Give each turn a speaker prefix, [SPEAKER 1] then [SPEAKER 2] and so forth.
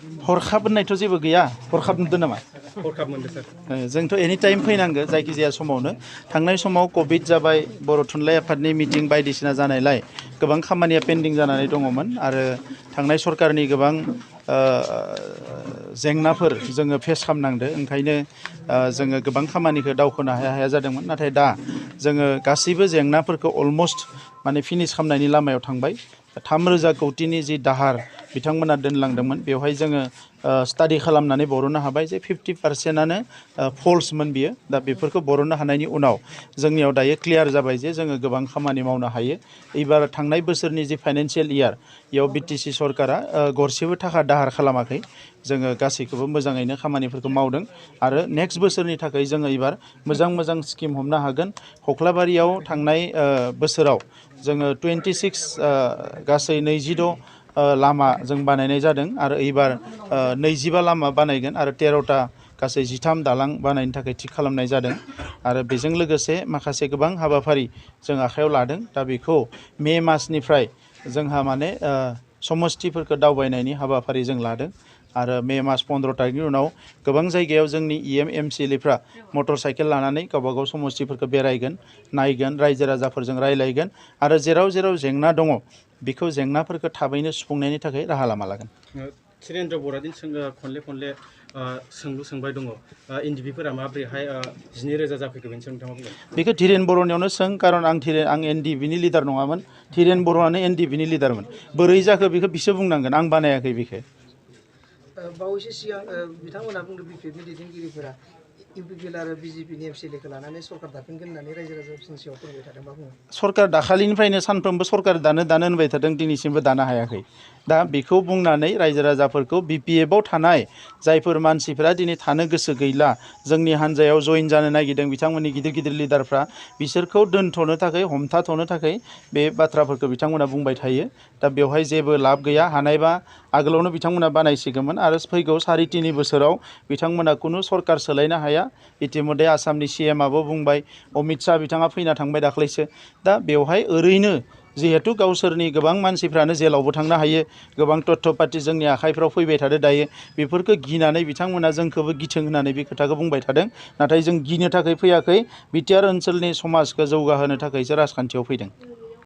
[SPEAKER 1] हरखाब होननायथ' जेबो गैया हरखाब नुदों नामा
[SPEAKER 2] हरखाब मोनदों सार
[SPEAKER 1] जोंथ' एनि टाइम फैनांगो जायखिजाया समावनो थांनाय समाव कभिड जाबाय बर' थुनलाइ आफादनि मिटिं बायदिसिना जानायलाय गोबां खामानिया पेन्डिं जानानै दङमोन आरो थांनाय सरकारनि गोबां जेंनाफोर जोङो फेस खालामनांदो ओंखायनो जोङो गोबां खामानिखौ दावखोनो हाया जादोंमोन नाथाय दा जोङो गासैबो जेंनाफोरखौ अलमस्ट माने फिनिश खालामनायनि लामायाव थांबाय 3,000 कौटिनि जि दाहार बिथांमोना दोनलांदोंमोन बेवहाय जोङो स्टाडि खालामनानै बरननो हाबाय जे 50%आनो फल्समोन बियो दा बेफोरखौ बरननो हानायनि उनाव जोंनियाव दायो क्लियार जाबाय जे जोङो गोबां खामानि मावनो हायो एबार थांनाय बोसोरनि जि फाइनान्सियेल इयार बेयाव बिटिसि सरकारा गरसेबो थाखा दाहार खालामाखै जोङो गासैखौबो मोजाङैनो खामानिफोरखौ मावदों आरो नेक्स्ट बोसोरनि थाखाय जोङो एबार मोजां स्किम हमनो हागोन खख्लाबारियाव थांनाय बोसोराव जोङो 26 गासै 26 लामा जों बानायनाय जादों आरो एबार 25 लामा बानायगोन आरो 13टा गासै 13 दालां बानायनो थाखाय थिग खालामनाय जादों आरो बेजों लोगोसे माखासे गोबां हाबाफारि जों आखायाव लादों दा बेखौ मे मासनिफ्राय जोंहा माने समस्थिफोरखौ दावबायनायनि हाबाफारि जों लादों आरो मे मास 15 तारिखनि उनाव गोबां जायगायाव जोंनि एमसिएलएफ्रा मटर साइकेल लानानै गावबागाव समस्थिफोरखौ बेरायगोन नायगोन रायजो राजाफोरजों रायलायगोन आरो जेराव जेंना दङ बेखौ जेंनाफोरखौ थाबैनो सुफुंनायनि थाखाय राहा लामा लागोन
[SPEAKER 2] ध० बर'दिन खनले सोंलु सोंबाय दङ एनडिएफबिफोरा माबोरैहाय 12,000 जाफैखो बेनि सायाव नोंथाङा बुंगोन
[SPEAKER 1] बेखौ ध० बर'नियावनो सों कारन आं एनडिएफबिनि लिडार नङामोन ध० बर'आनो एनडिएफबिनि लिडारमोन बोरै जाखो बेखौ बिसोर बुंनांगोन आं बानायाखै बेखौ
[SPEAKER 3] बावैसो सिगां बिथांमोनहा बुंदों बिपिएफनि दैदेनगिरिफोरा इउपिपिएल आरो बिजेपिनि एमसिएलएखौ लानानै सरकार दाफिनगोन होननानै रायजो राजाफोरनि सिगाङाव फोरमायबाय थादों मा बुङो
[SPEAKER 1] सरकार दाखालिनिफ्रायनो सानफ्रोमबो सरकार दानो होनबाय थादों दिनैसिमबो दानो हायाखै दा बेखौ बुंनानै रायजो राजाफोरखौ बिपिएफआव थानाय जायफोर मानसिफोरा दिनै थानो गोसो गैला जोंनि हान्जायाव जइन जानो नागिरदों बिथांमोननि गिदिर लिडारफ्रा बिसोरखौ दोनथ'नो थाखाय हमथाथ'नो थाखाय बे बाथ्राफोरखौ बिथांमोना बुंबाय थायो दा बेवहाय जेबो लाब गैया हानायबा आगोलावनो बिथांमोना बानायसिगौमोन आरो फैगौ 3.5 बोसोराव बिथांमोना खुनु सरकार सोलायनो हाया इतिमध्य आसामनि सिएमआबो बुंबाय अमित शाह बिथाङा फैना थांबाय दाख्लैसो दा बेवहाय ओरैनो जिहेतु गावसोरनि गोबां मानसिफ्रानो जेलावबो थांनो हायो गोबां तथ्य पार्टी जोंनि आखाइफ्राव फैबाय थादों दायो बेफोरखौ गिनानै बिथांमोना जोंखौबो गिथों होननानै बे खोथाखौ बुंबाय थादों नाथाय जों गिनो थाखाय फैयाखै बिटिआर ओनसोलनि समाजखौ जौगाहोनो थाखायसो राजखान्थियाव फैदों